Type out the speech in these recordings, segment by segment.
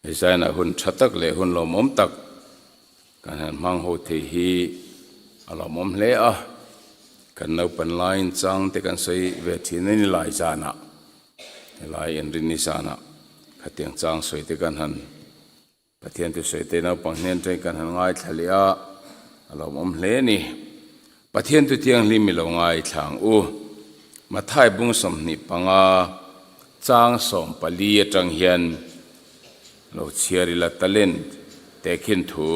Design-ah hun tha tak leh hun lawmawm tak kan han hmang ho thei hi a lawmawm hle a. Kan naupan laiin chang te kan sawi ve thin a ni lai zanah, helai inrinni zanah khatiang chang sawi te kan han Pathian thusawi te naupang hnen ṭeng kan han ngaithla leh a, a lawmawm hle a ni. Pathian thu thianghlim i lo ngaithla ang u. Mathai bung 25 chang 14 aṭang hian lo chhiar ila talent tehkhin thu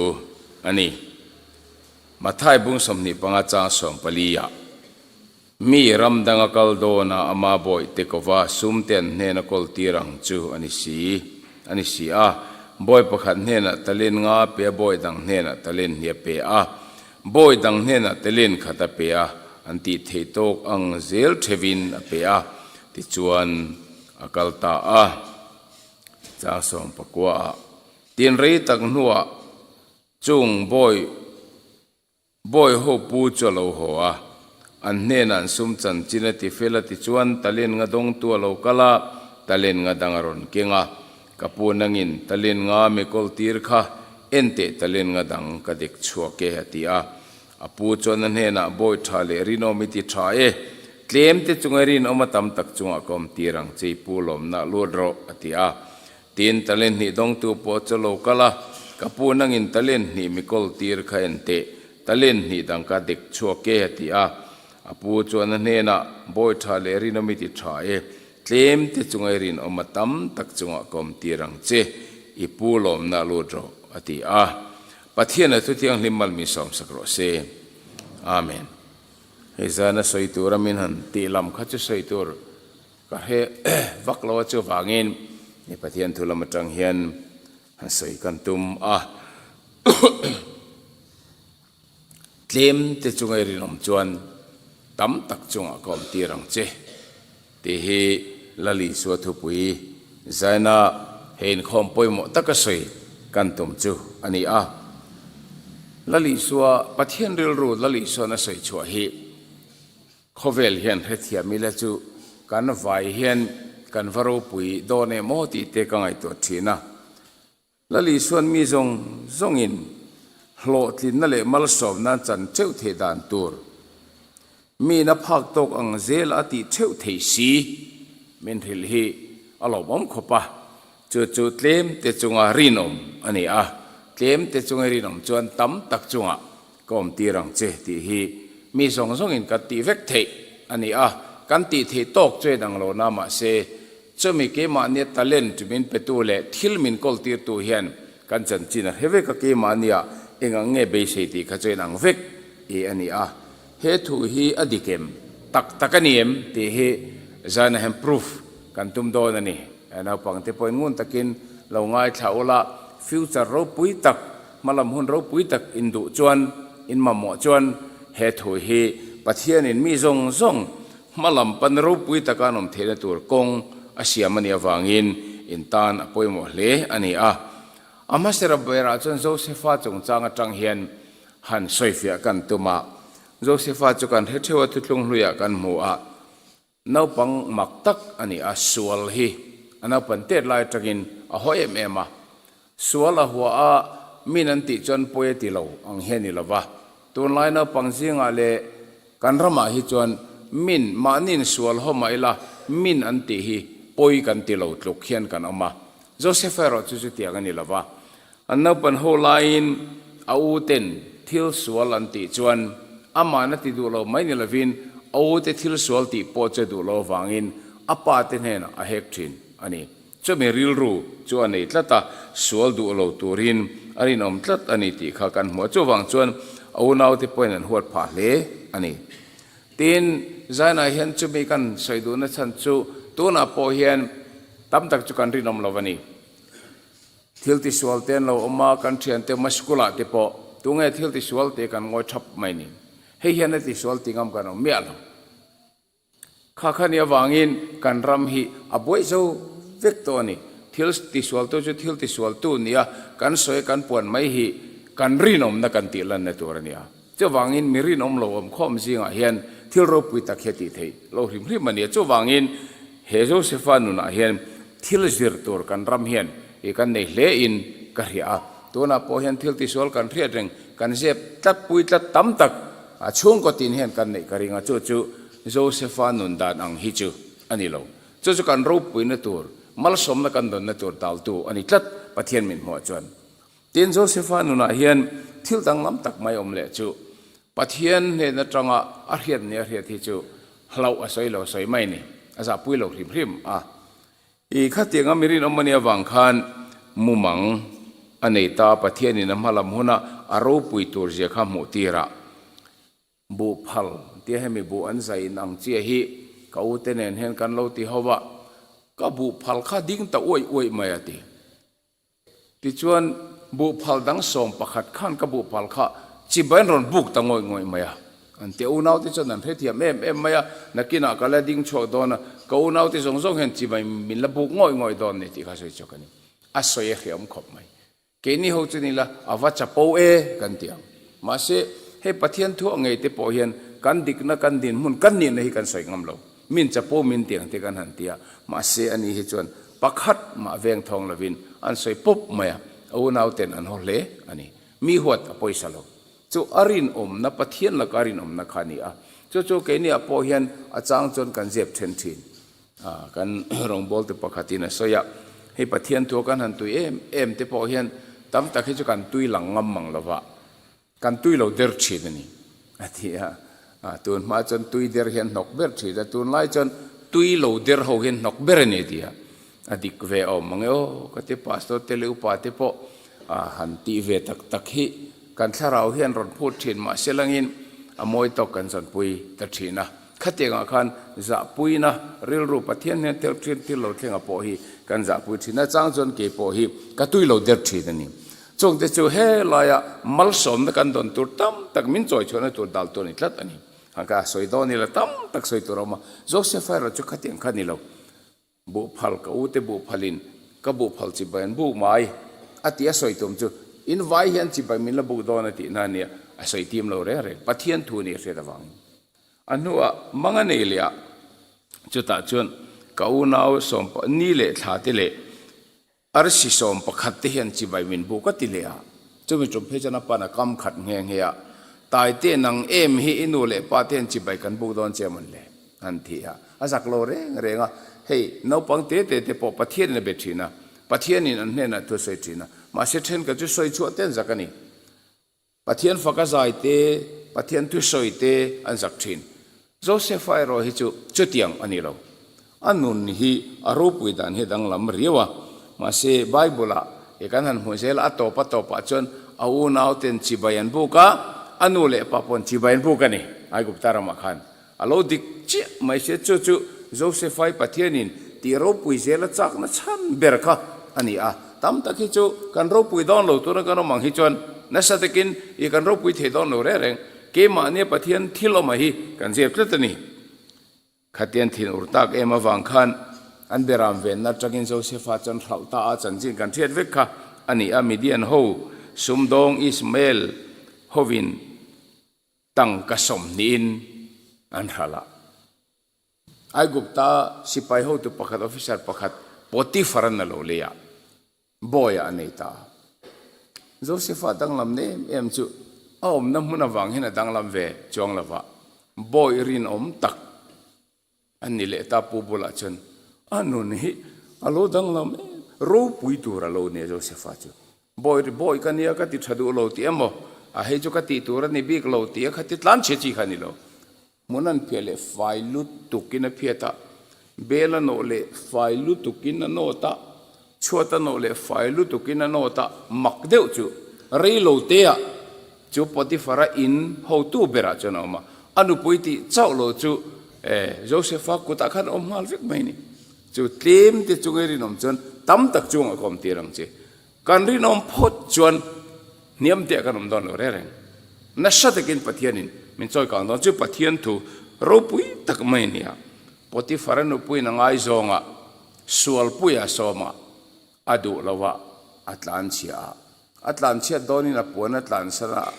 a ni. Mathai bung 25 chang 14 ah Mi ram danga kal dawna ama bawihte kova sumte an hnena kawl tir ang chu a ni si, a ni si a. Bawi pakhat hnenah talent nga pe a, bawi dang hnenah talent hnih a pe a, bawi dang hnenah talent khat a pe a, an tih theih tawk ang zel theuhin a pe a, tichuan a kal ta a. Chang 19 ah tin rei tak hnuah chung bawi Bawi ho pu chu a lo haw a, an hnenah an sum chanchin a ti fel a ti chuan talent nga dawngtu a lo kal a, talent nga dang a rawn keng a, ka pu nangin talent nga mi kawl tir kha en teh talent nga dang ka dek chhuak e a ti a. A pu chuan a hnenah bawi tha leh rinawm i ti tha e, tlem te chunga rinawm a tam tak chungah ka awm tir ang che i pu lawmna lut rawh a ti a. Tin, talent hnih dawngtu pawh chu lo kal a, Ka pu nangin talent hnih mi kawl tir kha en teh, talent hnih dang ka dek chhuak e, a ti a. A pu chuan a hnenah, Bawi tha leh rinawm i ti tha e, tlem te chunga i rinawm a tam tak chungah ka awm tir ang che, i pu lawmna lut rawh, a ti a. Pathian a Thuthianghlim mal min sawmsak rawh se. Amen. Hei zana sawi tura min han tih lam kha chu sawi tur. Ka hre vak lo a chuvangin i Pathian thu lam atang hian han sawi kan tum a. Tlem te chunga i rinawm chuan tam tak chungah ka awm tir ang che tih hi Lal Isua thupui zaina he inkhawm pawimawh taka sawi kan tum chu a ni a. Lal Isua Pathian rilru Lal Isuan a sawi chhuah hi Khawvel hian hrethiam ila chu kan vai hian kan va ropui dawn em aw tih te ka ngaihtuah thin a. Lal Isuan mi zawng zawngin hlawhtlinna leh malsawmna an chan theuh theih dan tur miin a phak tawk ang zel a tih theuh theih si min hrilh hi a lawmawm khawp a. Chu chu tlem te chunga rinawm a ni a, tlem te chunga rinawm chuan tam tak chungah Ka awm tir ang che tih hi mi zawng zawngin kan tih vek theih a ni a, kan tih theih tawk chu en ang lo na mahse chumi keimahnia talent min petu leh thil min kawl tirtu hian kan chanchin a hre vek a, keimahnia eng ang nge beisei tih kha chu en ang vek i a ni a, he thu hi a dik em? Tak tak a ni em? tih hi zan ahem proof kan tum dawn a ni. Naupangte pawhin ngun takin lo ngaithla ula, future ropui tak Hmalam hun ropui tak in duh chuan, in mamawh chuan he thu hi Pathianin mi zawng zawng hmalam pan ropui taka an awm theihna tur kawng a siam a nih avangin in tan a pawimawh hle a ni a. A hmasera berah chuan Josefa chungchang atang hian han sawifiah kan tum a. Josefa chu kan hre theuh a, thuthlung hluiah kan hmu a. Naupang mak tak a ni a, sual hi a naupan tet lai atangin a haw em em a. Sual a hua a, min an tih chuan pawi a ti lo ang hi a ni lo va. Tunlai naupang zingah leh kan ramah hi chuan min mahniin sual haw mah ila min an tih hi pawi kan ti lo tluk hian kan awm a. Joseph erawh chu chutiang a ni lo va. An naupan ho laiin a u ten thil sual an tih chuan amahna ti duh lo mai ni lovin a u te thil sual tih pawh che duh lo avangin a pa te hnenah a hek thin a ni. Chumi rilru chu a nei tlat a, sual duh lo turin a rinawm tlat a ni tih kha kan hmu a. Chuvang chuan a unaute pawhin an huat phah hle a ni. Tin, Zainah hian chumi kan sawi duhna chhan chu tunah pawh hian tam tak chu kan rinawm lo a ni. Thil tisual te an lo awm a, kan thiante awm a, school ah te pawh tunge thil tisual te kan ngawi thap mai ni. Hei hian a tisual ti ngam kan awm miah lo. Kha kha ni avangin kan ram hi a buai zo vek tawh a ni. Thil tisual tu chu thil tisual tu nia kan sawi kan puan mai hi kan rinawmna kan tih lanna tur a nia. Chuvangin mi rinawm lo awm khawm zingah hian thil ropui tak hi a tih theih lo hrim hrim a nia. Chuvangin he Josefa nunah hian thil zir tur kan ram hian hi kan nei hle in ka hria a. Tunah pawh hian thil tisual kan hriat reng, kan zep tlat pui tlat tam tak a chhungkaw tin hian kan neih ka ring a, chu chu Josepha nun dan ang hi chu a ni lo. Chu chu kan ropuina tur, malsawmna kan dawnna tur daltu a ni tlat Pathian min hmuah chuan. Tin, Josepha nunah hian thil danglam tak mai awm leh chu Pathian hnen atanga a hriat ni a hriat hi chu hlauh a sawi lo sawi mai ni, a zahpui lo hrim hrim a. I khatianga mi rinawm a nih avang khan mumang a nei ta, Pathianin a hmalam huna a ropui tur zia kha hmuh tirah buh phal tia hemi buh an zai in ang chiah hi ka ute nen hian kan lo ti ho va, ka buh phal kha ding ta uaih uaih mai a ti. Tichuan, buhphal dang 11 khan ka buhphal kha chibai an rawn buk ta ngawih ngawih mai a. An ti a, unaute chuan an hrethiam em em mai a, nakinah ka la ding chhuak dawn a, ka unaute zawng zawng hian chibai min la buk ngawih ngawih dawn ni tih kha sawi chhuak a ni. A sawi a hriam khawp mai. Keini ho chu ni la, a va chapo e kan ti ang. Mahse, hei Pathian thu a ngei te pawh hian kan dikna, kan dinhmun, kan nihna hi kan sawi ngam lo. Min chapo min ti ang te kan han ti a, mahse ani hi chuan pakhat mah veng thawng lovin an sawi pawp mai a, a unauten an haw hle a ni. Mi huat a pawisa lo. Chu a rinawmna, Pathian laka a rinawmna kha a ni a. Chu chu keiniah pawh hian a chang chuan kan zep then thin. Kan rawngbawltu pakhatin a sawi a, hei Pathian thu a kan han tui em em te pawh hian tam tak hi chu kan tui lang ngam mang lova, Kan tui lo der thin a ni, a ti a. Tun hma chuan tui der hian hnawk ber thin a, tunlai chuan tui lo der ho hian hnawk ber a ni, a ti a. A dik ve awm mang e aw, ka ti pastor te leh upa te pawh han tih ve tak tak hi kan thlarau hian rawn phut thin mahse langin a mawi tawk kan zawnpui ta thin a. Khatiangah khan zahpuina rilru Pathian hnen tel thin thil lo thlenga pawh hi kan zahpui thin a, chang chuan kei pawh hi ka tui lo der thin a ni. Chungte chu helaia malsawmna kan dawn tur tam tak min chawi chhuahna tur dal tur a ni tlat a ni. Han ka sawi dawn ila tam tak sawi tur a awm a, Joseph erawh chu khatiang kha ni lo. Buhphal ka ute buhphalin ka buhphal chibai an buk mai a ti a sawi tum chu in vai hian chibai min la buk dawn a tihna a nia, a sawi tim lo reng reng. Pathian thu nih a hriat avangin. A hnuah mang a nei leh a, chutah chuan ka unau sawm ni leh thla te leh Arsi 11 te hian chibai min buk a ti leh a, chumi tum phei chuan a pan a kam khat nghe nghe a, Taite nang em hi i nu leh pa te hian chibai kan buk dawn che mawn le? an ti a, a zak lo reng reng a, hei naupang te te te pawh Pathianin a be thin a, Pathianin an hnenah thu a sawi thin a, mahse thenkhat chu sawi chhuah te an zak a ni. Pathian faka zai te, Pathian thusawi te an zak thin. Josepha erawh hi chu chutiang a ni lo. A nun hi a ropui dan hi a danglam riau a. Mahse, Bible-ah i kan han hmuh zel a, a tawp a tawpah chuan a unauten chibai an buk a, a nu leh pa paw'n chibai an buk a ni, Aigupta ramah khan. A lo dik chiah mai sia, chu chu Josephai Pathianin tih ropui zela chakna chhan ber kha a ni a. Tam tak hi chu kan ropui dawn lo tura kan awm ang hi chuan nasa takin i kan ropui thei dawn lo reng reng. Keimahnia Pathian thil awma hi kan zir tlat a ni. Khatian thin ur tak em avang khan an beram venna atangin Josepha chuan hralh ta a chanchin kan hriat vek kha a ni a. Midian ho sumdawng Ismael hovin Tangka 20in an hralh a. Aigupta sipai hotu pakhat, officer pakhat, Potiphar an a lo lei a, bawiah a nei ta a. Josepha danglam na em em chu a awmna hmun avang hian a danglam ve chuang lo va, bawi rinawm tak an ni leh ta. Pu bulah chuan a nun hi a lo danglam em, ropui tur a lo ni a Josepha chu. Bawi ri bawi ka nia ka ti tha duh lo tih emaw, a hei chu ka tih tur a ni bik lo tih a kha ti tlan chhe chi kha a ni lo. Hmun an phiah leh fai lutukin a phiat a, bel a nawh leh fai lutukin a nawt a, chhuat a nawh leh fai lutukin a nawt a, mak deuh chu rei lo te ah chu Potiphar-a in hotu berah chuan a awm a, a nupui tih chauh lo chu Joseph-a kutah khan a awm nghal vek mai a ni. Chu tlem te chunga i rinawm chuan tam tak chungah ka awm tir ang che. Kan rinawm phawt chuan hniam teh kan awm dawn lo reng reng. Nasa takin Pathianin min chawi kang dawn. Chu Pathian thu ropui tak mai a ni a. Potiphar-a nupuiin a ngaizawng a, sualpui a sawm a, a duh lo a, a tlanchhia a. A tlanchhiat dawnin a puan a tlansan a,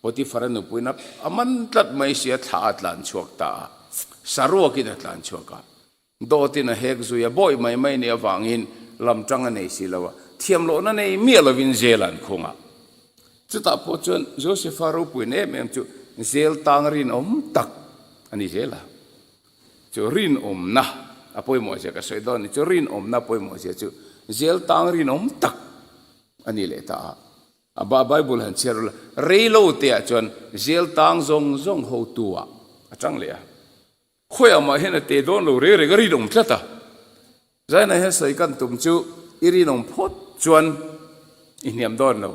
Potiphar-a nupuiin a man tlat mai si a, thla a tlanchhuak ta a, saruakin a tlanchhuak a. Dawtin a hek zui a, bawi mai mai nih avangin lam tang a nei si lo a, thiam lohna nei miah lovin zel an khung a. Chutah pawh chuan Josefa ropuina em em chu zel tang rinawm tak a ni zel a. Chu rinawmna a pawimawh zia ka sawi dawn a ni. Chu rinawmna pawimawh zia chu zel tang rinawm tak a ni leh ta a. A Bible han chhiar ula, rei lo te ah chuan zel tang zawng zawng hotu ah a tang leh a. Khawiah mah hian a te dawn lo reng reng a rinawm tlat a. Zainah hian sawi kan tum chu i rinawm phawt chuan i hniam dawn lo.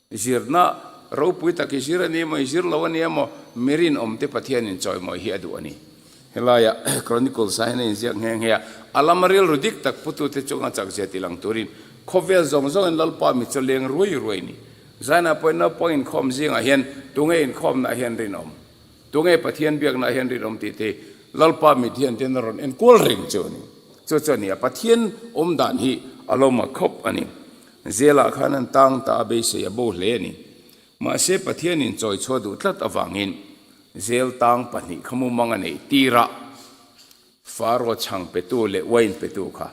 Zirna ropui tak i zir a ni emaw i zir lo a ni emaw mi rinawm te Pathianin chawimawi hi a duh a ni. Helaia Chronicles ah hian a inziak nghe nghe a, a lama rilru dik tak putute chunga chakzia ti lang turin khawvel zawng zawngin Lalpa mi chu leng ruai ruai a ni. Zainah pawhin naupang inkhawm zingah hian tunge inkhawmnaah hian rinawm? Tunge Pathian biaknaah hian rinawm tih te Lalpa mit hian ten a rawn enkual reng chu a ni. Chu chu a ni a, Pathian awm dan hi a lo mak khawp a ni. Zelah khan an tang ta a beisei a bo hle a ni. Mahse Pathianin chawi chhuah duh tlat avangin zel tang pahnih kha mumang a neih tirah Faro chhang petu leh wine petu kha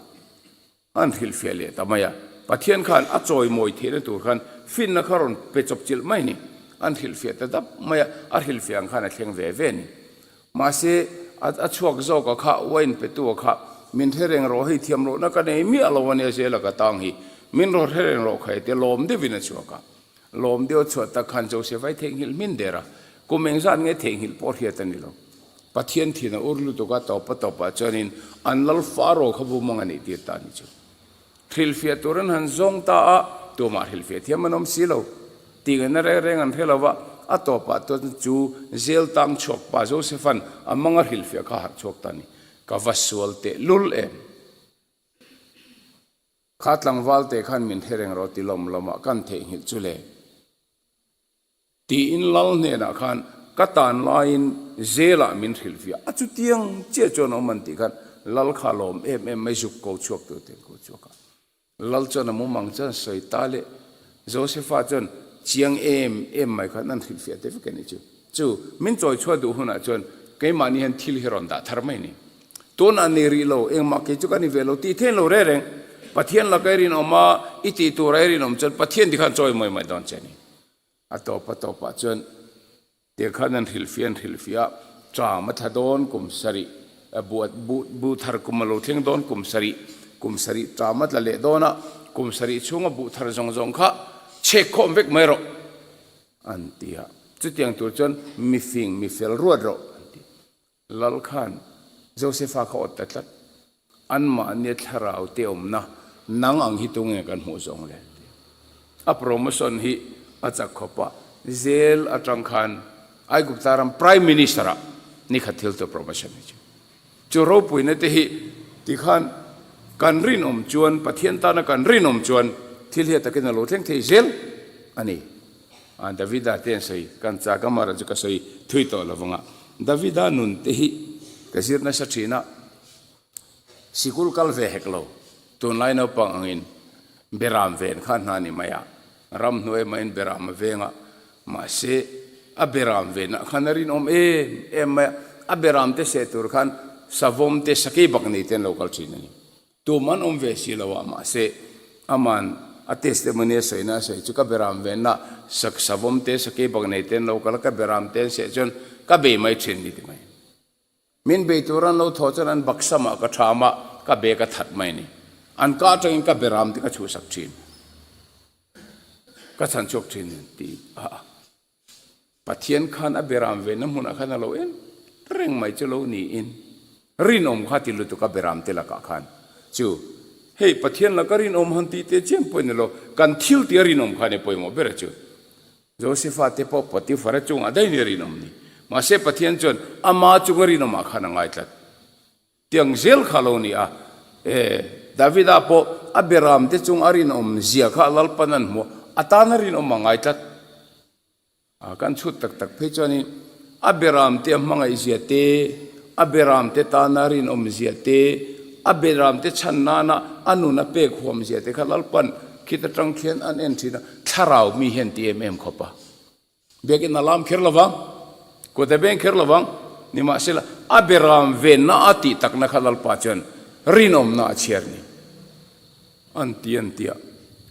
An hrilhfiah leh ta mai a, Pathian khan a chawimawi theihna tur khan finna kha rawn pe chawp chilh mai a ni. An hrilhfiah ta dap mai a, a hrilhfiah ang khan a thleng ve ve a ni. Mahse, a chhuak zawka kha, wine petu a kha, min hre reng rawh, hei thiam lohna ka nei miah lo a nia zela ka tang hi, min rawn hre reng rawh kha e tia lawm deuhin a chhuak a. Lawm deuh a chhuah tak khan Joseph ai theihnghilh hmin der a, kum engzat nge theihnghilh pawh hriat a ni lo. Pathian thin a ur lutuk a, tawpa tawpah chuanin an lal Faro kha vumang a nih tir ta a ni chu. Hrilhfiah tur an han zawng ta a, tumah hrilhfiah thiam an awm si lo. Tih-ngaihna reng reng an hre lo va, a tawpah chuan chu zel tang chhuak pa Joseph-a'n a manga hrilhfiah kha a harh chhuak ta a ni. Ka va sual teh lul em! Kha tlangval te khan min hre reng rawh ti lawm lawmah kan theihnghilh chu le. Tiin lal hnenah khan ka tan laiin zelah min hrilh viah a chutiang chiah chuan awm an tih khan lal kha lawm em em mai zuk ko chhuak tur te an ko chhuak a. Lal chuan a mumang chuan sawi ta leh Josepha chuan chiang em em mai khan an hrilh fiah te vek a nih chu. Chu min chawi chhuah duh hunah chuan keimahni hian thil hi rawn dah thar mai a ni. Tunah nei rih lo, engmah kei chu ka ni ve lo tih thein lo reng reng. Pathian laka i rinawm a, i tih tura i rinawm chuan Pathian tikhan chawi mawi mai dawn che a ni. A tawp a tawpah chuan tir khan an hrilhfiah an hrilhfiah a, ṭam a thla dawn kum sarih, buh buh thar kum a lo thleng dawn kum sarih, kum sarih ṭam a tla leh dawn a, kum sarih chhunga buh thar zawng zawng kha chhek khawm vek mai rawh an ti a. Chutiang tur chuan mifing mifel ruat rawh an ti. Lal khan Josefa kha awt ta tlat, anmahnia thlarau te awmna nang ang hi tunge kan hmuh zawng le? ti. A promotion hi a chak khawp a, zel atang khan Aigupta ram Prime Minister ah nikhat thil chu promotion hi chu. Chu ropuina te hi tikhan kan rinawm chuan, Pathian tana kan rinawm chuan thil hi a takin a lo thleng thei zel a ni. A Davida te an sawi, kan chak a mara chu ka sawi thui tawh lo vang a. Davida nun te hi ka zir nasa thin a, sikul kal ve hek lo, tunlai naupang angin beram ven kha hna ni mai a, ramhnuai maiin beram a veng a, mahse a beram venah khan a rinawm em em mai a, a beram te seh tur khan savawm te sakei bak nei te an lo kal thin a ni. Tum an awm ve si lo a, mahse aman a testimony a sawina a sawi chu ka beram venna sak savawm te sakei bak nei te an lo kal a, ka beram te an seh chuan ka bei mai thin ni ti mai. Min bei tur an lo thaw chuan an baksam ah ka tham a, ka bag a that mai a ni. An ka atangin ka beram te ka chhuhsak thin. Ka chhan chhuak thin a ni ti a. Pathian khan a beram venna hmunah khan a lo en reng mai chu lo niin rinawm kha ti lutuk a beram te lakah khan chu hei Pathian laka rinawm han tih teh chiam pawh ni lo kan thil tih a rinawm khan e pawimawh ber a chu Josepha te pawh Potiphara chungah daih ni rinawm ni mahse Pathian chuan ama chunga rinawmah khan a ngai tlat. Tiang zel kha lo ni a, e, Davida pawh a beram te chung a rinawm zia kha Lalpan an hmu, a tan a rinawm a ngai tlat. A, kan chhut tak tak phei chuanin a beram te a hmangaih zia te, a beram te tana rinawm zia te, a beram te chhan nana a nun a pek huam zia te kha Lalpan khit atang khian an en thin a, thlarau mi hian ti em em khawp a. Biakinn a lam kher lovang, kut a beng kher lovang, nimahsela a beram venna a tih takna kha Lalpa chuan rinawmna a chhiar ni. An ti an ti a.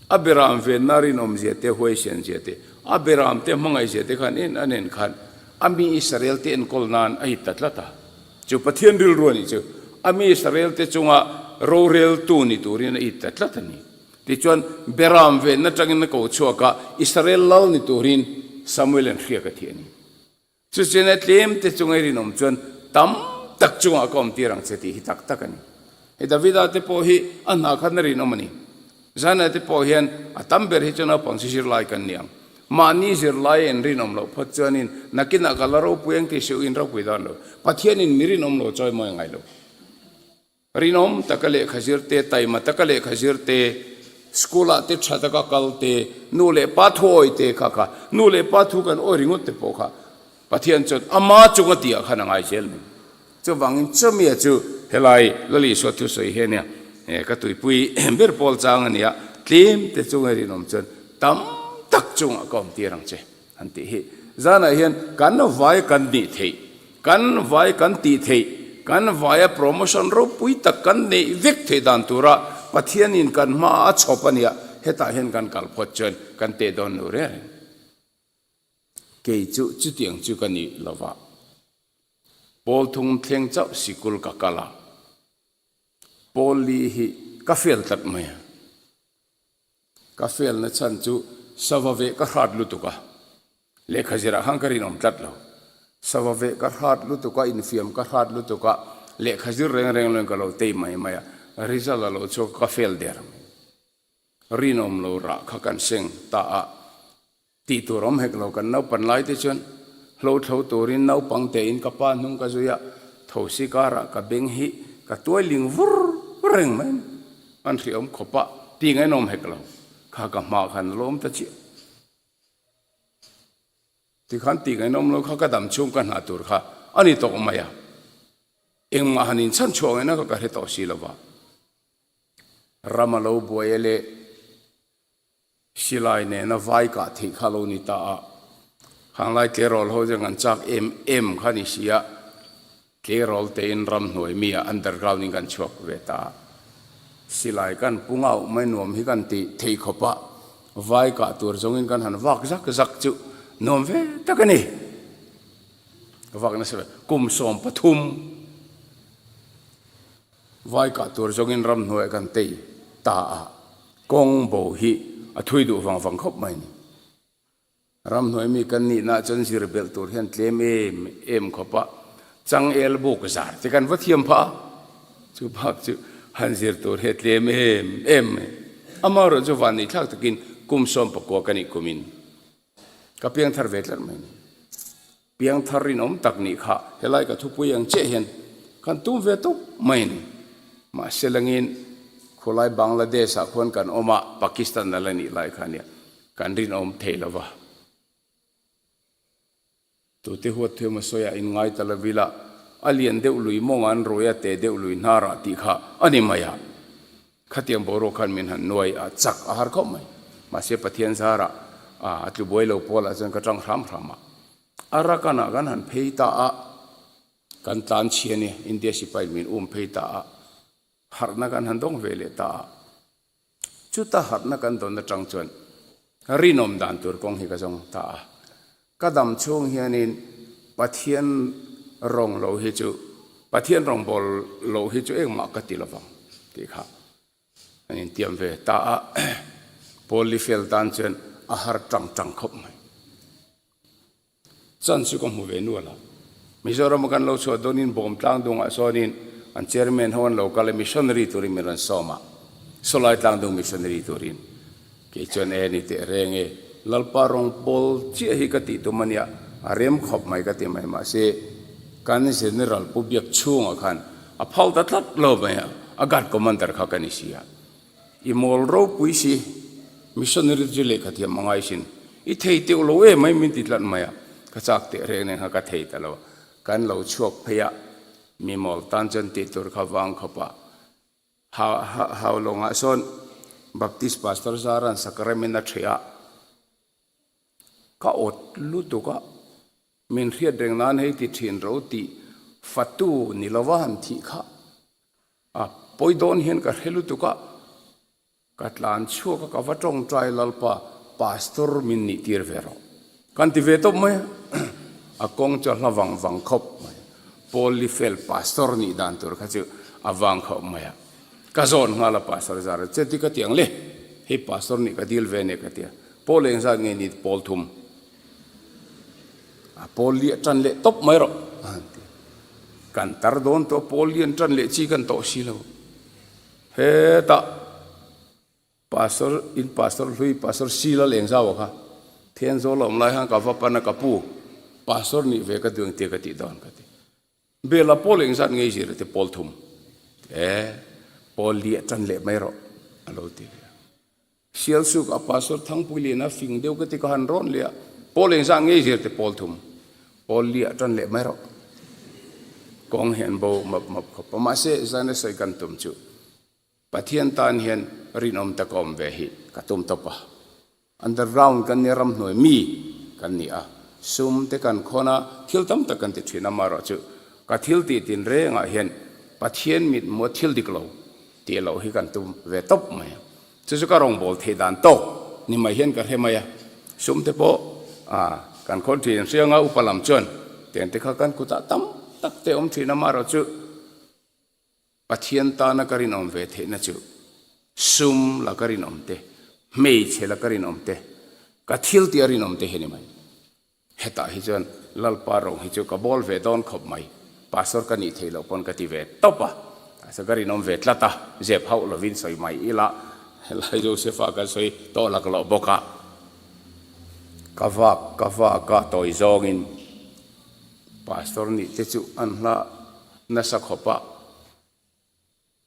A beram venna rinawmzia te, huaisianzia te, a beram te hmangaihzia te khan en an en khan a mi Israel te enkawl nan a hit ta tlat a. Chu Pathian rilru a nih chu a mi Israel te chunga roreltu ni turin a it ta tlat a ni. Tichuan beram venna tangin a ko chhuak a, Israel lal ni turin Samuel-a'n hriak a thih a ni. Chuchena tlem te chunga i rinawm chuan tam tak chungah ka awm tir ang che tih hi tak tak a ni. Hei Davida te pawh hi a hna khan a rinawm a ni. Zana te pawh hian a tam ber hi chu naupang chu zirlai kan ni ang. Mahni zirlai a inrinawm loh phawt chuanin nakinah ka la ropui ang tih hriuh in ropui dan lo. Pathianin mi rinawm lo chawimawi ngai lo. Rinawm taka lehkha zir te, taima taka lehkha zir te, school ah te tha taka kal te, nu leh pa thu awi te kha kha, nu leh pa thu kan awi ringawt te pawh kha Pathian chuan ama chunga tih ah khan a ngai zel mai. Chuvangin chumia chu helai Lal Isua thusawi hi a nia, ka tuipui ber pawl chang a nia, tlem te chunga rinawm chuan tam tak chungah ka awm tir ang che. An tih hi zanah hian kan vai kan nih theih, kan vai kan tih theih, kan vaia promotion ropui tak kan neih vek theih dan tura Pathianin kan hmaah a chhawp a nia, hetah hian kan kal phawt chuan kan teh dawn lo reng reng. Kei chu chutiang chu ka nih lova, Pawl thung thleng chauh sikul ka kal a, Pawl li hi ka fail tlat mai a. Ka felna chhan chu sava veh ka hrat lutuk a, lehkha zirah khan ka rinawm tlat lo. Sava veh ka hrat lutuk a, infiam ka hrat lutuk a, lehkha zir reng reng loin ka lo tei mai mai a, result a lo chhuak a, ka fel der mai. Rinawm lo rah kha kan seng ta a, Tih tur awm hek lo, kan naupan lai te chuan hlo thlo turin naupang tein ka pa hnung ka zui a, thosi karah ka beng hi ka tuai ling vur reng mai a ni. An hriawm khawp a, tih ngainawm hek lo, kha ka hma khan a lawm ta chiah. Tikhan tih ngainawm lo kha ka dam chhung ka hna tur kha a ni tawh mai a, engmah han inchhan chhuah ngaihna kha ka hre tawh si lo va, ram a lo buai a leh. Silai nena vai kah theih kha lo ni ta a, khanglai tleirawl ho chuan kan chak em em kha ni si a, tleirawl tein ramhnuai mi ah underground in kan chhuak ve ta a, silai kan pu ngauh mai nuam hi kan ti thei khawp a, vai kah tur zawngin kan han vak zak zak chu nuam ve tak a ni. Ka vak nasa ve, kum 13. Vai kah tur zawngin ramhnuai kan tei ta a, kawng bo hi a thui duh vang vang khawp mai ni. Ramhnuai mi kan nihna ah chuan zir belh tur hian tlem em em khawp a, changel buk zar te kan va thiam phah a, chu bak chu han zir tur hi a tlem em em mai. Amaherawhchu van neih thlak takin kum 19 ka nih kumin ka piangthar ve tlat mai ni. Piangthar rinawm tak nih kha helai ka thupui ang chiah hian kan tum ve tawp mai a ni. Mahse langin khawlai Bangladesh ah khuan kan awm a, Pakistan a la nih lai kha nia kan rinawm thei lo va. Tute huat thu emaw sawi ah inngai ta lo ila a lian deuh lui mawng an ruai a te deuh lui hnar ah tih kha a ni mai a. Khatiang boruak khan min han nuai a chak a har khawp mai. Mahse Pathian zarah a tlu buai lo pawl ah chuan ka tang hram hram a. Arakan ah kan han phei ta a, kan tlan chhia ni India sipai min um phei ta a, harhna kan han dawng ve leh ta a. Chuta harhna kan dawn atang chuan rinawm dan tur kawng hi ka zawng ta a. Ka dam chhung hianin Pathian rawng lo hi chu Pathian rawngbawl lo hi chu engmah ka ti lovang tih kha an intiam ve ta a. Paul Lifel tan chuan a har tang tang khawp mai. Chan chu ka hmu ve nual a. Mizoram a kan lo chhuah dawnin Bawmtlang dungah sawnin an chairman ho an lo kal a, missionary turin min rawn sawm a, Sawlai Tlangdung missionary turin. Kei chuan e ni teh reng e, Lalpa rawng pawl chiah hi ka tih tum a nia, a rem khawp mai ka ti mai mahse kan General Pu Biak chhungah khan a phal ta tlat lo mai a, a guard commander kha ka ni si a. I mawl ropui si, missionary chu lehkha thiam a ngai sin. I thei teuh lo em mai min ti tlat mai a, ka chak teh reng nen kha ka thei ta lo. Kan lo chhuak phei a, mi mawl tan chuan tih tur kha vang khawp a. Hau lawngah sawn Baptist Pastor Zaran sacrament a ṭheh a, ka awt lutuk a, min hriat reng nan hei ti ṭhin ro tih fatu ni lova han thih kha. A pawi dawn hian ka hre lutuk a. Ka tlan chhuak a, ka va tawngtai Lalpa, Pastor min nih tir ve rawh. Kan ti ve tawp mai a, a kawng chu a hla vang vang khawp mai a. Paul Lifel Pastor nih dan tur kha chu a vang khawp mai a. Ka zawn nghal a Pastor zar a, cheti ka ti ang le, hei Pastor nih ka dil ve nia ka ti a. Paul engzat nge ni Paul thum? A Paul liah tan leh tawp mai rawh a han ti a. Kan tar dawn tawh a, Paul lian tan leh chi kan tawh si lo. Hetah Pastor in Pastor hlui Pastor Sila Lengzau kha Thenzawl a awm lai khan ka va pan a ka pu Pastor nih ve ka duh engtia ka tih dawn ka ti. Bela pawl engzat ngei zir a ti pawl thum e pawl liah tan leh mai rawh a lo ti leh a. Sialsuk a Pastor Thangpui Liana fing deuh ka ti ka han rawn leh a, Pawl engzah ngei zir te pawl thum, pawl liah tan leh mai rawh. Kawng hian bo map map khawp a, mahse zan a sawi kan tum chu Pathian tan hian rinawm tak a awm ve hi ka tum tawp a. Underground kan nia ramhnuai mi kan ni a, sum te kan khawn a, thil tam tak kan ti thin a, amaherawhchu ka thil tih tinrengah hian Pathian mithmuh a thil dik lo tih loh hi kan tum ve tawp mai a. Chu chu ka rawngbâwl theih dan tawk ni mai hian ka hre mai a, sum te pawh kan khawn thin hrianga upa lam chuan tiang te kha kan kutah tam tak te awm thin a, amaherawhchu Pathian tana ka rinawm ve theihna chu sum la ka rinawm te, hmeichhe la ka rinawm te, ka thil tih a rinawm te hi a ni mai. Hetah hi chuan Lalpa rawng hi chu ka bawl ve dawn khawp mai, Pastor ka nih theih loh pawn ka ti ve tawp a, mahse ka rinawm ve tlat a, zep hauh lovin sawi mai ila, helai Joseph-a kan sawi tawh lak loh bawk a, ka vak ka vak a tawi zawngin Pastor nih te chu an hla nasa khawp a.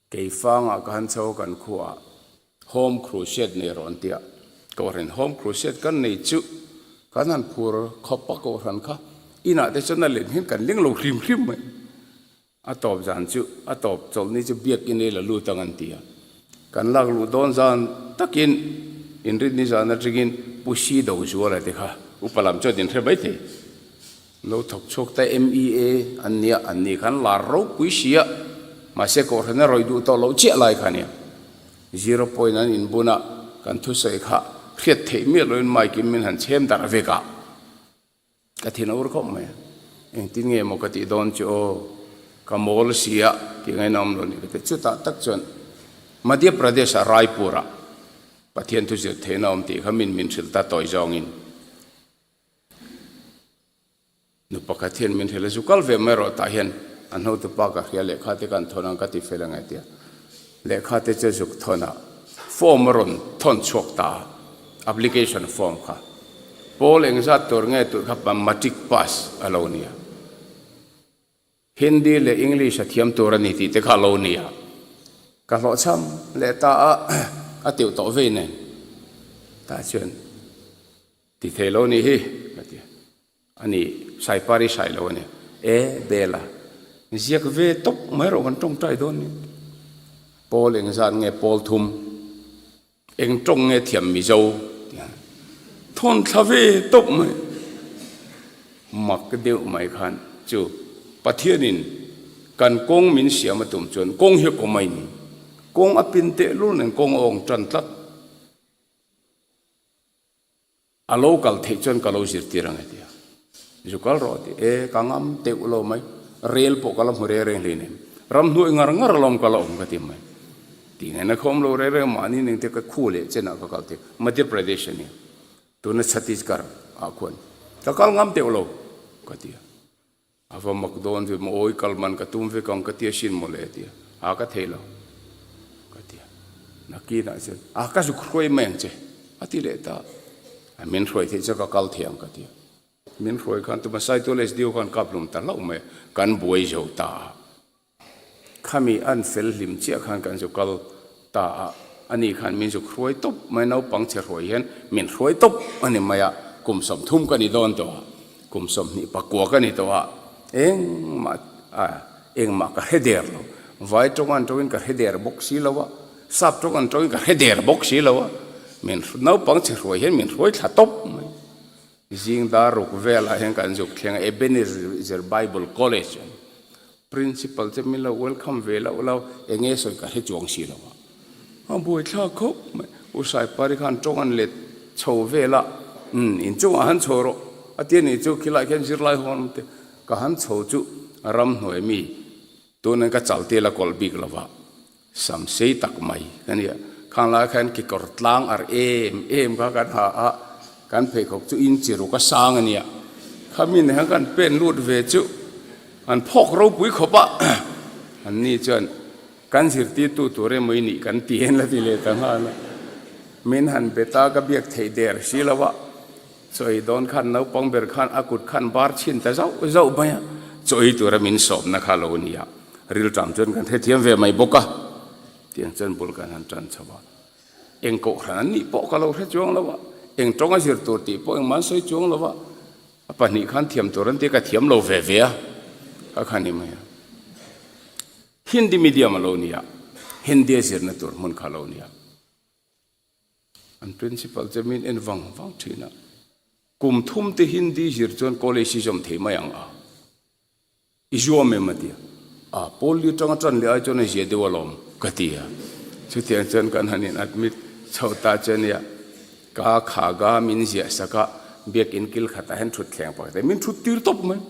Keifangah ka han chho kan khuaah Home Crusade nei rawh an ti a, Kohhran Home Crusade kan nei chu kan han phur khawp a Kohhran kha inah te chuan a len hian kan leng lo hrim hrim mai. A tawp zan chu a tawp chawlhni chu biakin ei la lut ang an ti a, kan lak luh dawn zan takin inrinni zan atangin Pu Sido Zuala te kha upa lam chuan in hre maithei. Lo thawk chhuak ta MEA an nia, an ni khan lar ropui si a, mahse kohhran a rawih duh tawh loh chiah lai kha nia. Zero point an inbun a, kan thusawi kha hriat theih miah loin mic in min han chhem darh vek a, ka thin a ur khawp mai a, engtin nge maw ka tih dawn chu aw, ka mawl si a tih ngaihna awm lo ni ka ti. Chutah tak chuan Madhya Pradesh ah Raipur ah Pathian thu zir theihna awm tih kha min min hrilh ta tawi zawngin. Nu pakhat hian min hrilh a, zu kal ve mai rawh tah hian an hotupa ka hria lehkha te kan thawn ang ka ti fel angai tia. Lehkha te chu zuk thawn a, form a rawn thawn chhuak ta a, application form kha. Pawl engzat tur nge tih kha matric pass a lo nia. Hindi leh English a thiam tur a ni tih te kha a lo nia. Ka hlawhchham leh ta a, a teuh tawh vei nen tah chuan. Ti thei lo nih hi, ka ti a. Ani, Saipar i hrai lo a ni. E, Bela, ziak ve tawp mai rawh kan tawngtai dawn ni. Pawl engzat nge pawl thum? Eng tawng nge thiam Mizo? Ti a. Thawn thla ve tawp mai. Mak deuh mai khan chu Pathianin kan kawng min siam a tum chuan kawng hi a kawm a ni. Kawng a pin tehlul nen kawng a awng tan tlat. A lo kal theih chuan ka lo zirtir ang e ti a. Zu kal rawh a ti. E, ka ngam teuh lo mai. Rel pawh ka la hmu reng reng hleinem. Ramhnuai ngar ngar alawm ka la awm ka ti mai. Tih ngaihna kha awm lo reng reng mahni ning te ka khu leh chenah ka kal thei. Madhya Pradesh a nia. Tuna Chhattisgarh ah khuan ka kal ngam teuh lo ka ti a. A va mak dawn ve maw, awi kal man ka tum vek ang ka ti asin mawle a ti a, a ka thei lo ka ti a, nakinah chuan a ka zuk hruai mai ang che a ti leh ta a, min hruai theih chuan ka kal thei ang ka ti a, min hruai khan tuma Saitual SDO khan kap hlum ta hlauh mai a, kan buai zo ta a. Khami an fel hlim chiah khan kan zu kal ta a, ani khan min zuk hruai tawp mai, naupang chhe hruai hian min hruai tawp a ni mai a, kum 30 ka ni dawn tawh a, kum 29 ka ni tawh a, engmah a engmah ka hre der lo, vai tawng an tawngin ka hre der bawk si lo a, sap tawng an tawngin ka hre der bawk si lo a, min naupang chhe hruai hian min hruai thla tawp mai. Zing dar ruk velah hian kan zuk thleng a, Ebenezer Bible College a ni. Principal chu min lo welcome ve loh lo, eng nge sawi ka hre chuang si lo a. A buaithlak khawp mai. U Saipari khan tawng an let chho vel a, umm inchungah han chho rawh a ti a nih chu khilaiah khian zirlai ho an awm te ka han chho chu ramhnuai mi tunin ka chal tel a kawlh bik lo va, sam sei tak mai ka nia. Khang lai khan kekawr tlang ar em em kha kan ha a, kan pheikhawk chu inchi ruk a sang a nia. Khami nen khan kan pen lut ve chu an phawk ropui khawp a, an ni chuan Kan zirtirtu tur emaw i nih kan ti en la ti leh ta nghal a. Min han be ta ka biak theih der si lo a, chaw ei dawn khan naupang ber khan a kut khan bar chhin ta zauh zauh mai a, chaw ei tura min sawmna kha lo ni a, rilṭam chuan kan hrethiam ve mai bawk a, tiang chuan bul kan han ṭan chho a. Eng kohhran an nih pawh ka lo hre chuang lo a, eng ṭawng a zir tur tih pawh engmah an sawi chuang lo a, a pahnih khan thiam tur an ti ka thiam lo ve ve a, ka kha ni mai a. Hindi medium a lo nia, Hindi a zirna tur hmun kha a lo nia. An principal chu min en vang vang thin a, kum thum te Hindi zir chuan college hi zawm thei mai ang a, i zuam em a ti a, a pawl li atanga tan leh ai chuan a zia deuh alawm ka ti a, chutiang chuan kan han in admit chho ta chu a nia, ka kha ga min ziah sak a, biakin kil khatah hian thutthleng pakhat ah min thut tir tawp mai,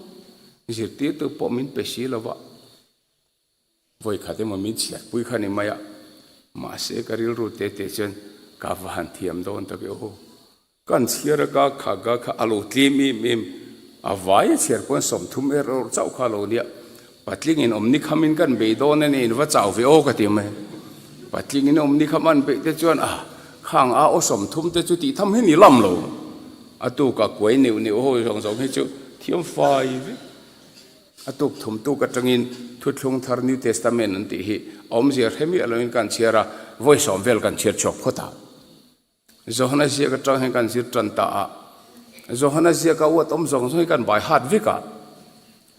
zirtirtu pawh min pe si lo va. Vawi khat emaw min chhiatpui kha ni mai a, mahse ka rilru te te chuan ka va han thiam dawn tak e aw. Kan chhiar a ka kha ka kha a lo tlem em em, a vai a chhiar pawn 30 er awrh chauh kha a lo nia, patling in awm ni kham in kan bei dawn a ni in va chau ve aw ka ti mai. Patling in awm ni kham an beih te chuan a khang a aw 30 te chu tih tham hi ni lam lo, a tuk a kuai neuh neuh ho zawng zawng hi chu thiam fai vek. A tuk thum tuk atangin Thuthlung Thar, New Testament, an tih hi a awmzia hre miah loin kan chhiar a, vawi sawm vel kan chhiar chhuak phawt a. Johana ziak atang hian kan zir tan ta a, Johana ziaka uat awm zawng zawng hi kan bai hat vek a.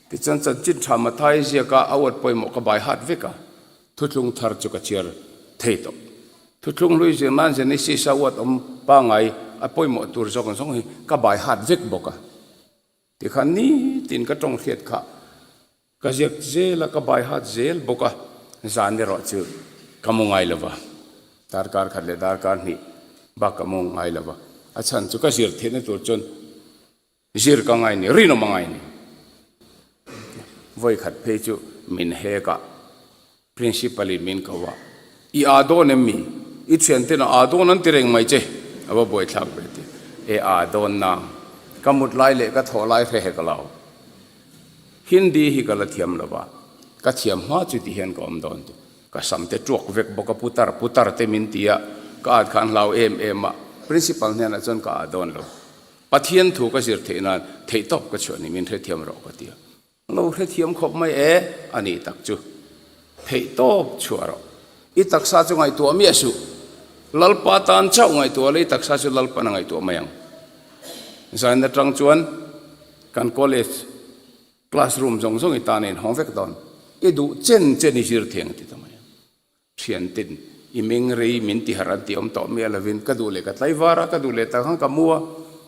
Tichuan chanchin tha Mathai ziaka a uat pawimawh ka bai hat vek a, Thuthlung Thar chu ka chhiar thei tawh. Thuthlung hlui zir nan Genesis a uat awm pangai a pawimawh tur zawng zawng hi ka bai hat vek bawk a. Tikhan nitin ka tawng hriat kha ka ziak zel a, ka bai hat zel bawk a, zan erawh chu ka mu ngai lo va, darkar khat leh darkar hnih bak ka mu ngai lo va, a chhan chu ka zir theihna tur chuan zir ka ngai ni, rinawm a ngai ni. Vawi khat phei chu min hek a. Principal in min ko a, I aa dawn em mi? I thianten a aa dawn an ti reng mai che, a va buaithlak ve ti. E aa dawn nang, ka mut lai leh ka thawh lai hre hek lo. Hindi hi ka la thiam lo va, ka thiam hma chu ti hian ka awm dawn ti. Ka sam te tuak vek bawk a, putar putar te min ti a, ka at khan hlau em em a, Principal hnenah chuan ka aa dawn lo. Pathian thu ka zir theih nan theihtawp ka chhuah ni, min hrethiam rawh ka ti a. Lo hrethiam khawp mai e, a nih tak chu. Theih tawp chhuah rawh. I taksa chu ngaihtuah miah suh. Lalpa tan chauh ngaihtuah la i taksa chu Lalpan a ngaihtuah mai ang. Zain atang chuan kan college classroom zawng zawng i tan a inhawng vek dawn. I duh chen chen i zir thiang a ti ta mai ang. Thianten i meng rei min ti harh an ti awm tawh miah lovin ka duh leh ka tlaivar a, ka duh leh tak ang ka mu a,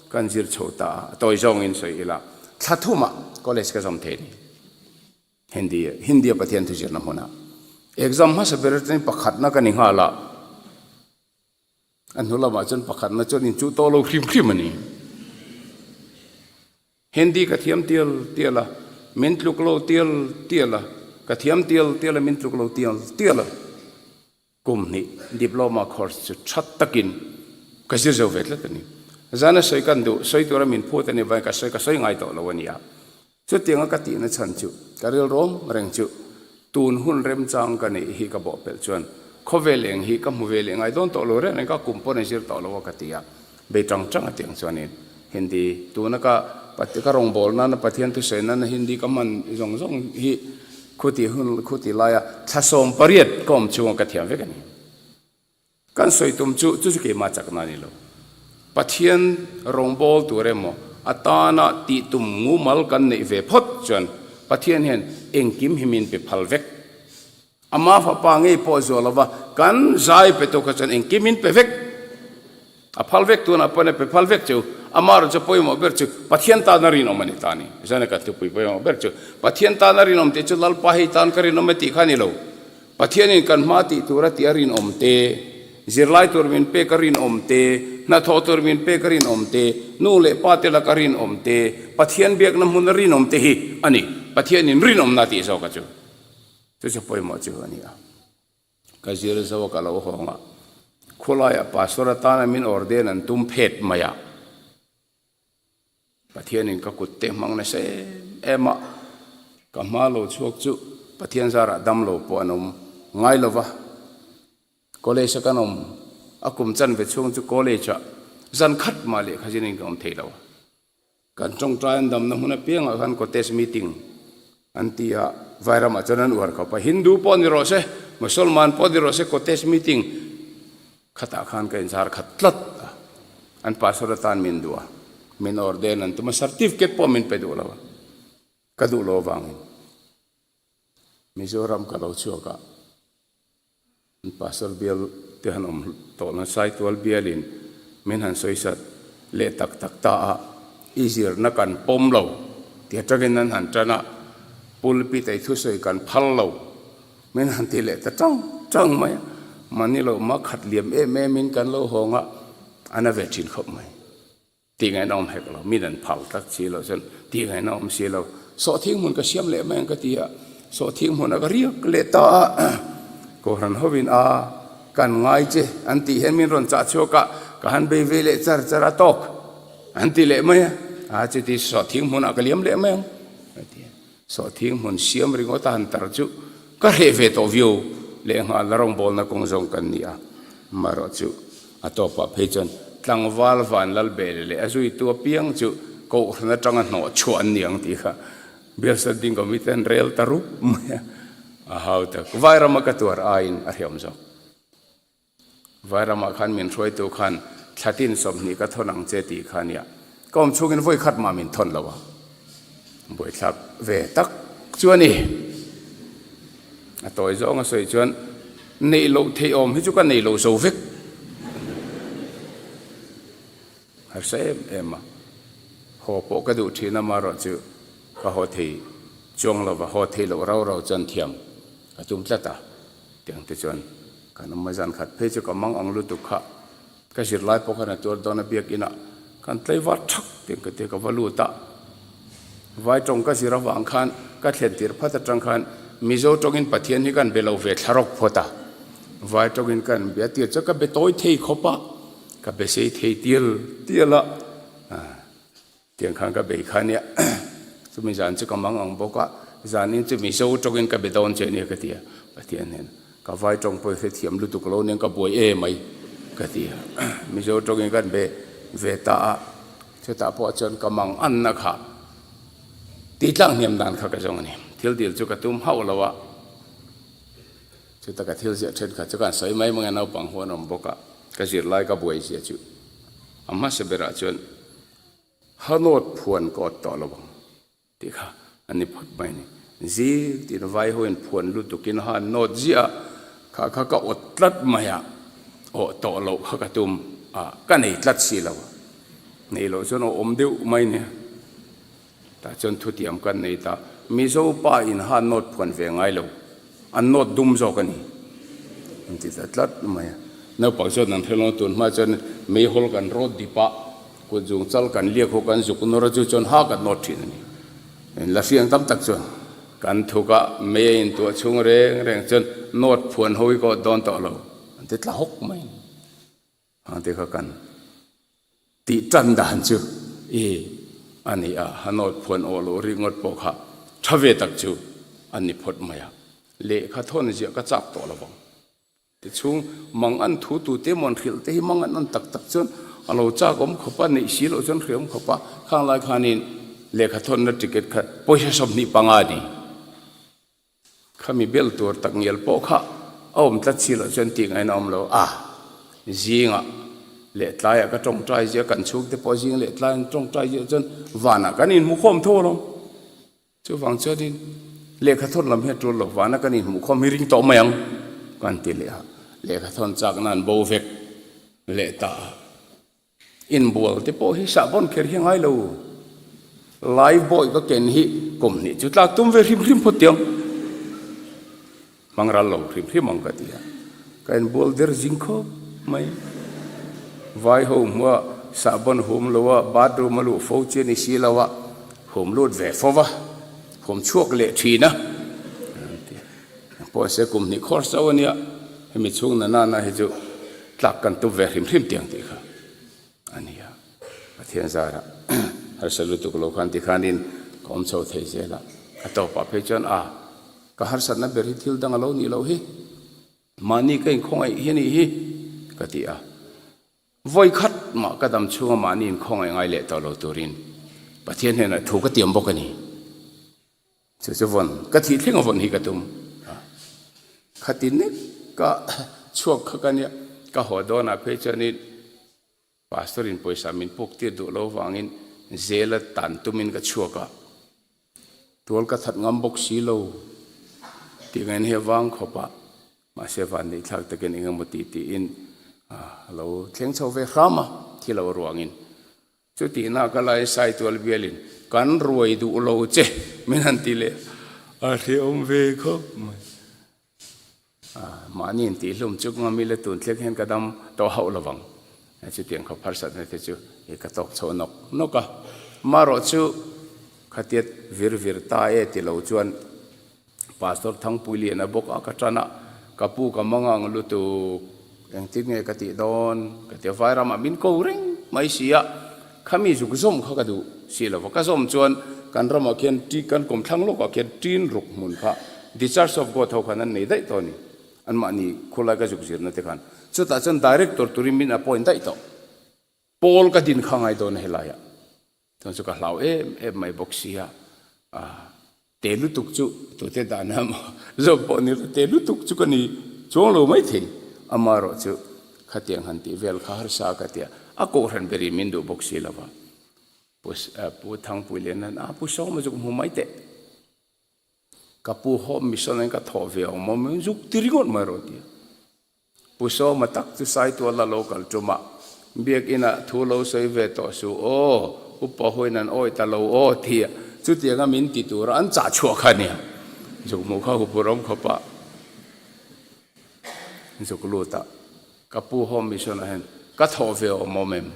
kan zir chho ta a, a tawi zawngin sawi ila thla thumah college ka zawm thei ni. Hindi Hindia Pathian thu zirna hmunah exam hmasa ber atangin pakhatna ka ni nghal a, a hnu lamah chuan pakhatna chuan inchuh tawh lo hrim hrim a ni. Hindi ka thiam tial tial a, min tluk lo tial tial a, ka thiam tial tial a, min tluk lo tial tial a. Kum hnih diploma course chu tha takin ka zir zo ve tlat a ni. Zana sawi kan duh, sawi tura min phut a ni vain ka sawi ka sawi ngai tawh lo a nia. Chutianga ka tihna chhan chu ka rilrawm reng chu tun hun remchang ka neih hi ka bawhpelh chuan khawvel eng hi ka hmu ve leh ngai dawn tawh lo reng reng ka kum pawn a zir tawh lo a ka ti a. Bei tang tang a tiang chuanin Hindi tuna ka ka rawngbâwl nana Pathian thusawi nana Hindi ka hman zawng zawng hi khuti hun khuti laia thla 18 ka awm chhunga ka thiam vek a ni. Kan sawi tum chu chu chu keimah chakna a ni lo. Pathian rawngbâwl tur emaw a tana tih tum ngumal kan neih ve phawt chuan Pathian hian engkim hi min pe phal vek. Ama fapa ngei pawh zuah lova kan zai pe tu kha chuan engkim in pe vek. A phal vek tunah pawn a pe phal vek chu. Ama erawh chu pawimawh ber chu Pathian tana rinawm a ni ta a ni. Zana kan thupui pawimawh ber chu Pathian tana rinawm tih chu Lalpa hei tan ka rinawm e tih kha a ni lo. Pathianin kan hma tih tura tih a rinawm te. Zirlai tur min pek a rinawm te, hnathawh tur min pek a rinawm te, nu leh pa te laka rinawm te, Pathian biakna hmuna rinawm te hi a ni. Pathianin rinawmna tih zawka chu chu chu pawimawh chu a ni a. Ka zir zo a ka lo hawng a, khawlaiah pastor atana min ordain an tum phet mai a. Pathianin ka kut te hmang nasa em em a, ka hma lo chhuak chu Pathian zarah dam lo pawh an awm ngai lo va. College a kan awm a kum chanve chhung chu college ah zan khat mah lehkha zin in ka awm thei lo a. Kan tawngtai an damna hmun apiangah khan cottage meeting an ti a, Vairamah chuan an uar khawp a, Hindu pawh ni rawh se, Mosolman pawh ni rawh se cottage meeting khatah khan ka inzar khat tlat a, an pastor atan min duh a, min ordain an tum a, certificate pawh min pe duh lo a, ka duh lo avangin Mizoram ka lo chhuak a. Pastor bial te han awm tawh na Saitual bialin min han sawisat leh tak tak ta a, i zirna kan pawm lo ti atangin an han tan a, pulpit a i thusawi kan phal lo min han ti leh ta tang tang mai a, mahni loh mah khat liam em em in kan lo hawng a, a na ve thin khawp mai. Tih ngaihna awm hek lo, min an phal tlat si lo chuan tih ngaihna awm si lo. Sawhthing hmun ka siam leh mai ang ka ti a, sawhthing hmun a ka riak leh ta a, Kohhran hovin a kan ngai che an tih hian min rawn chah chhuak a, ka han bei ve leh char char a tawk an ti leh mai a, a chuti sawhthing hmunah ka liam leh mai ang ka ti a. Sawhthing hmun siam ringawt a han tar chu ka hreh ve tawh viau lehnghal a rawngbawlna kawng zawng kan ni a, amaherawh chu a tawpah phei chuan tlangval van lal bel leh a zuitu apiang chu kohhran atanga hnawh chhuah an ni ang tih kha Bialsat ding committee an rel ta rup mai a, a hau tak. Vairama ka tuar aiin a hreawm zawk. Vairamah khan min hruaitu khan thlatin 20 ka thawn ang che tih kha nia. Ka awm chhungin vawi khat mah min thawn lo a. Buaithlak ve tak chu a ni. A tawi zawng a sawi chuan neih loh theih awm hi chu ka nei lo zo vek. Harsa em em a. Haw pawh ka duh thin a marawh chu ka haw thei chuang lo va, haw thei loh rau rau chuan thiam ka tum tlat a. Tiang te chuan kan awm a, zan khat phei chu ka mang ang lutuk kha ka zirlai pawh khan a tuar dawn a biakin ah kan tlaivar thak tiang ka tia ka va lut a, vai tawng ka zir avang khan ka thlen tir phat atang khan Mizo tawngin Pathian hi kan be lo ve thla rawk phawt a, vai tawngin kan be a tir chuan ka be tawi thei khawp a, ka be sei thei tial tial a. Tiang khan ka bei kha nia, chumi zan chu ka mang ang bawk a, zanin chu Mizo tawngin ka be dawn che nia ka ti a, Pathian hnenah ka vai tawng pawh i hrethiam lutuk lo nia ka buai e mai ka ti a, Mizo tawngin kan be ve ta a, chutah pawh chuan ka mang anna kha tih tlang hniam dan kha ka zawng a ni, thil dil chu ka tum hauh lo a, chuta ka thil ziah thenkhat chu kan sawi mai mai a, naupang huan awm bawk a, ka zirlai ka buai zia chu a hmasa berah chuan. Hanawt phuan ka awt tawh lo ang tih kha a ni phawt mai a ni. Zing tiin vai hoin phuan lutukin a han nawt ziah a, kha kha ka awt tlat mai a, awh tawh loh kha ka tum a, ka nei tlat si lo a, nei loh chuan awh awm deuh mai nia. Tah chuan thutiam kan nei ta, Mizo pa in han nawt phuan ve ngai lo, an nawt dum zawk a ni an ti ta tlat mai a. Naupang chuan an hre lo, tun hma chuan meihawl kan rawt dip a, Kut zung chal kan liak ho kan zuk nawr a chu chuan ha kan nawt thin a ni. La hriang tam tak chuan kan thuk a, mei a intuah chhung reng reng chuan nawt phuan ho hi ka awt dawn tawh lo an ti tla hawk mai. Hang te kha kan tih tan dan chu i a ni a, ha nawt phuan awh loh ringawt pawh kha tha ve tak chu a ni phawt mai a, lehkha thawn ziah ka chak tawh lo vang. Tichhung mang an thu tute emaw an hrilh te hi mang an an tak tak chuan a lo chak awm khawp a, neih si loh chuan hre awm khawp a, khang lai khanin lehkha thawnna ticket kha pawisa 25 a ni. Khami bel tur tak ngial pawh kha a awm tlat si loh chuan tih ngaihna awm lo a, zingah leh tlaiah ka tawngtai zia kan chhungte pawh zing leh tlai an tawngtai ziah chuan vanah kan inhmukhawm tho alawm. Chuvang chuanin lehkha thawn lam hi a tul lo, vana kan inhmuh khawm hi ring tawh mai ang kan ti leh a, lehkha thawn chakna an bo vek leh ta a. Inbual te pawh hi sahbawn kher hi a ngai lo, life buoy ka ken hi kum hnih chu tlak tum ve hrim hrim phawt tiang, hmang ral lo hrim hrim ang ka ti a, ka inbual der zing khawp. mai. Vai ho hmua sahbawn hum lo a, bathroom a luh fo chi a ni si lo a, hum lut ve fo va, hum chhuak leh thin a. Pawh se kum hnih khawr chauh a nia, hemi chhung na nana hi chu tlak kan tup ve hrim hrim tiang tih kha a ni a. Pathian zarah harsa lutuk lo khan tikhanin ka awm chho thei zel a, a tawpah phei chuan a ka harsatna ber hi thil dang a lo nih loh hi, mahni ka inkhawngaih hi a nih hi ka ti a. Vawi khat mah ka dam chhunga mahni inkhawngaih ngai leh tawh lo turin Pathian hnenah thu ka tiam bawk a ni. Chu chu vawn, ka thih thleng a vawn hi ka tum a. Khati nek ka chhuak kha ka nia, ka haw dawnah phei chuanin Pastor in pawisa min puk tir duh lo vangin zela tan tumin ka chhuak a. Tual ka that ngam bawk si lo tih ngain hei vang khawp a, mahse van neih thlak takin eng emaw tih tiin a lo thleng chho ve hram a, thi lo ruangin. Chutihna ka lai Saitual bialin kan ruai duh lo che min han ti leh a hrehawm ve khawp mai. Mahni in tihhlum chu ngam ila tun thleng hian ka dam tawh hauh lovang. Chutiang khawp harsatna te chu ka tawk chho nawk nawk a. Marawh chu khatiat vir vir ta e ti lo chuan Pastor Thangpuiliana bawk a ka tan a, ka pu ka mang ang lutuk, engtin nge ka tih dawn ka ti a, Vairamah min ko reng mai si a, khami zuk zawm kha ka duh si lo va, ka zawm chuan kan ramah khian ṭi kan kawmthlang lawkah khian ṭin ruk hmun kha The Church of God ho khan an nei daih tawh a ni, anmahni khulai ka zuk zirna te khan, chutah chuan Director turin min appoint daih tawh, Pawl ka din kha ngai dawn a helaiah. Chuan chu ka hlau em em mai bawk sia, a te lutuk chu tute dahna emaw zawk pawh ni lo te lutuk chu ka ni chuang lo mai thei. Amaherawh chu khatiang han tih vel kha harsa ka tia, a kohhran ber in min duh bawk si lo va. Pu Pu Thangpui Lian an a Pu Sawma zuk hmu mai teh. Ka pu Home Mission in ka thawh ve awm awm in zuk ti ringawt mai rawh tia. Pu Sawma tak chu Saituala lo kal tum a, Biakinah thu lo sawi ve tawh suh aw, upa huin an awih ta lo aw tia chutianga min ti tura an chah chhuah kha nia. Zuk hmuh kha huphurh awm khawp a, zuk lut a, ka pu Home Mission ah hian ka thawh ve awm awm em?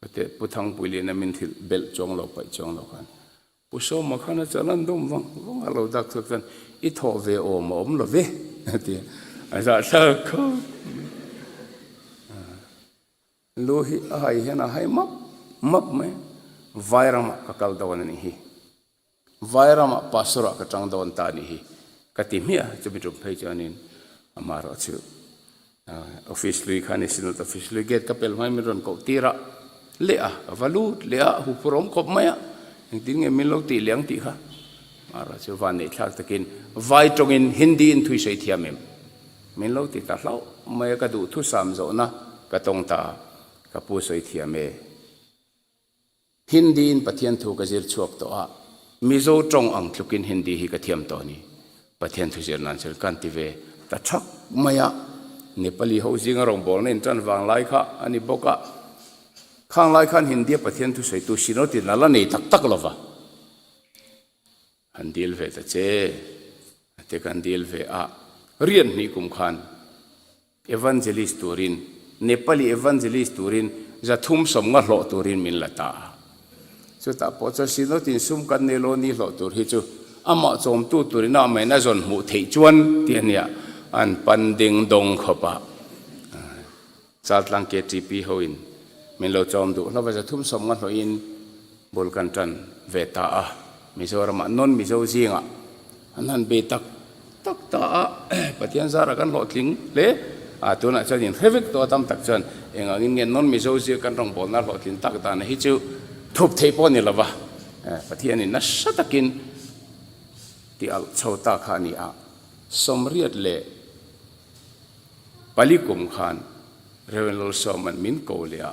Ka teh Pu Thangpuiliana min hrilh belh chuang lo paih chuang lo khan Pu Sawma khan a chal an dawm vang vang a lo dak chhuak chuan i thawh ve awm a awm lo ve a ti a, a zahthlak khawp mai. Lu hi a hai hian a hai map map mai, Vairamah ka kal dawn a nih hi. Vairamah pastor ah ka tang dawn ta nih hi ka ti hmiah a, chumi tum phei chuanin amaherawh chu office lui kha a ni Synod office lui gate ka pel hmain min rawn koh tir a, leh a ka va lut leh a, huphur awm khawp mai a, engtin nge min lo tih leh ang tih kha amaherawh chu van neih thlak takin vai tawngin Hindi in thui sawi thiam em min lo ti ta hlauh mai a, ka duhthusam zawhna ka tawng ta a, ka pu sawi thiam e. Hindi in Pathian thu ka zir chhuak tawh a, Mizo tawng ang tlukin Hindi hi ka thiam tawh a ni. Pathian thu zir nan chuan kan ti ve ta thak mai a, Nepali ho zinga rawngbawlna in tan vang lai kha a ni bawk a, khang lai khan Hindi a Pathian thu sawitu Synod-in a la nei tak tak lo va. Han dil ve ta che, a ti kan dil ve a, rian hnih kum khan Evangelist turin, Nepali Evangelist turin 370 nga hlawh turin min la ta a. Chutah pawh chuan Synod-in sum kan nei lo ni hlawh tur hi chu amah chawmtu turin a amahin a zawn hmuh theih chuan ti a nia, an pan ding dawng khawp a. Chaltlang KTP hoin min lo chawm duh hlauh a, 370 hlawhin bul kan tan ve ta a, Mizoramah non-Mizo zingah an han bei tak tak ta a, Pathian zarah kan hlawhtling hle a, tunah chuan inhre vek tawh a tam tak chuan engangin nge non-Mizo zir kan rawngbawlna hlawhtlin tak dan hi chu thup theih pawh a ni lova, Pathianin nasa takin ti alh chho ta kha a ni a, 80 leh Pali kum khan Rev. Lalsawma'n min ko leh a,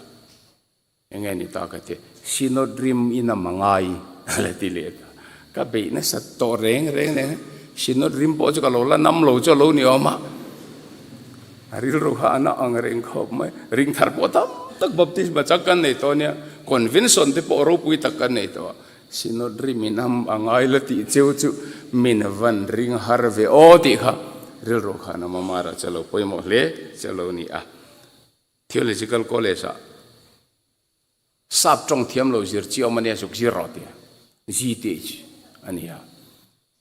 enge ni ta ka ti, Synod rim in a mangai a la ti leh ta. Ka beih nasa tawh reng reng reng a, Synod rim pawh chu ka lo la nam lo chu a lo ni awm a, a rilru kha a na ang reng khawp mai. Ring thar pawh tam tak baptisma chak kan nei tawh a nia, convention te pawh ropui tak kan nei tawh a, Synod ri min am a ngai la tih cheu chu min van ring har ve aw tih kha rilru khan a mamara che lo pawimawh hle che lo ni a. Theological College-ah Sap tawng thiam lo zir chi awm a nia zuk zir rawh tia GTH a ni a.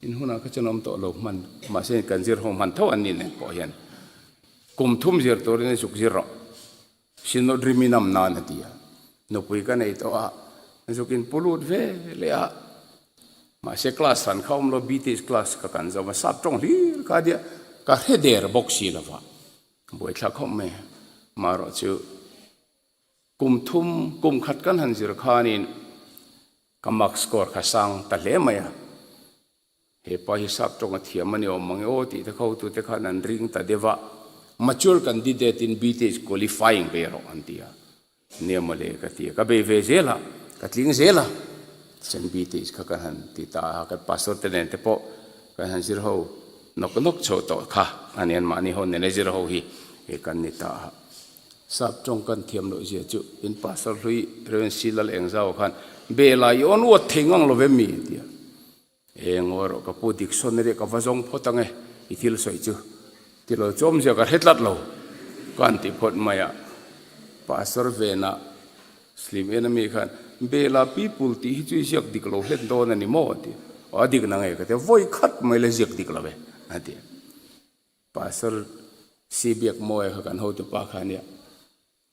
In hunah kha chuan awm tawh lo hman mahse kan zir ho hman tho an ni nen pawh hian kum thum zir turin zuk zir rawh Synod riminam nan a ti a. Nupui ka nei tawh a zuk in pu lut ve leh a mahse class hran kha awm lo BTH class ka kan zo a sap tawng hlir kha nia ka hre der bawk si lova buaithlak khawp mai marawh chu Kum thum, kum khat kan han zir khanin ka mark score kha sang ta hle mai a. He pa hi sap tawng a thiam a ni awm mang e aw tih te kha hotute khan an ring ta deuh a. Mature candidate in BTH qualifying bei rawh an ti a. Nia mawle ka ti a, ka bei ve zel a, ka tling zel a. Tichuan BTH kha kan han ti ta a, kan pastor te nen te pawh kan han zir ho nawk nawk chho tawh kha a ni, anmahni ho nena zir ho hi kan ni ta a. Sap tawng kan thiam loh zia chu in pastor hlui Rev. C. Lal Engzau khan Bela i awn uat thei ngang lo ve mi? a ti a. E ngawi rawh ka pu dictionary ka va zawng phawt ang e i thil sawi chu ti lo chu awmzia ka hre tlat lo ka han ti phawt mai a. Pastor venah Slim en ami khan Bela people tih hi chu i ziak dik lo hlen dawn a ni maw? a ti a. Aw a dik na nge ka ti a, vawi khat mai la ziak dik lo ve a ti a. Pastor Si Biak Mawia kha kan hotupa kha ania,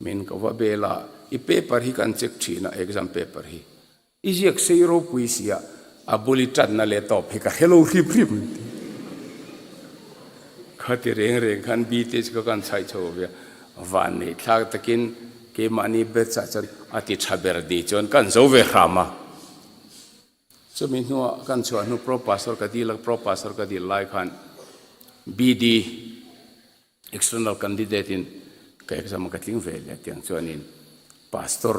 min ko va bel a, i paper hi kan check thin a, exam paper hi. I ziak sei ropui sia, a bul i tanna leh tawp hi ka hre lo hrip hrip an ti. Khati reng reng khan BTech kha kan chhaih chho ve a, van neih thlak takin keimahni batch ah chuan a ti tha ber ni chuan kan zo ve hram a. Chumi hnuah kan chhuah hnu Pro Pastor ka dil a, Pro Pastor ka dil lai khan BD External Candidate in ka exam a ka tling ve leh tiang chuanin Pastor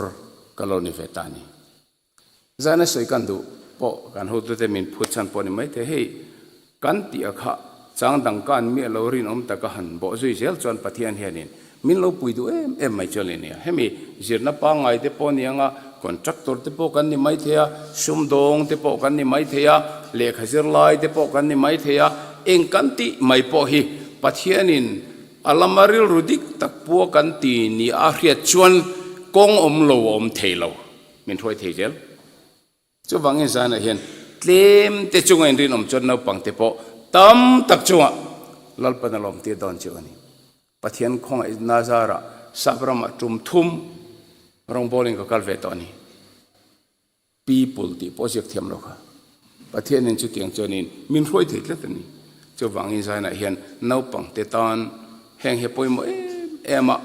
ka lo ni ve ta a ni. Zan a sawi kan duh pawh kan hotute min phut chhan pawh a ni maithei hei Kan tih a kha chang dang kan miah lo rinawm taka han bawh zui zel chuan Pathian hianin min lo pui duh em em mai chuan a nia. Hemi zirna pangngai te pawh ni anga contractor te pawh kan ni mai thei a, sumdawng te pawh kan ni mai thei a, lehkha zirlai te pawh kan ni mai thei a, eng kan tih mai pawh hi Pathianin a lama rilru dik tak pua kan ti ni a hriat chuan kawng awm lo a awm thei lo min hruai thei zel. Chuvangin zanah hian tlem te chunga inrinawm chuan naupang te pawh tam tak chungah Lalpan a lawmtir dawn chu a ni. Pathian khawngaih Nazarah sap ramah tum thum rawngbawlin ka kal ve tawh a ni. People tih pawh ziak thiam lo kha. Pathianin chutiang chuanin min hruai thei tlat a ni. Chuvangin zanah hian naupang te tan heng hi a pawimawh em em a.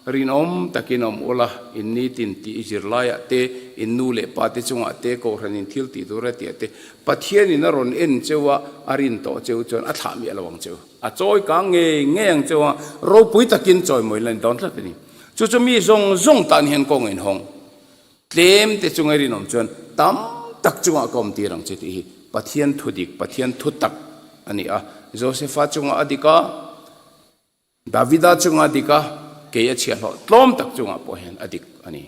Rinawm takin awm ula, in nitin tih i zirlaiah te, in nu leh pa te chungah te, kohhran in thil tih tur a tih ah te, Pathianin a rawn en cheu a, a rin tawh cheu chuan a thlah miah lo ang cheu. A chawi kang ngei ngei ang cheu a, ropui takin chawimawi la ni dawn tlat a ni. Chu chu mi zawng zawng tan hian kawng inhawng. Tlem te chunga rinawm chuan tam tak chungah ka awm tir ang che tih hi Pathian thu dik, Pathian thu tak a ni a. Josefa chungah a dik a. Davida chunga dik a, kei a chhiahhlawh tlawm tak chungah pawh hian a dik a ni.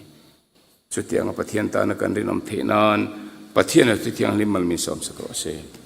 Chutianga Pathian tana kan rinawm theih nan Pathian a Thuthianghlim mal min sawmsak rawh se.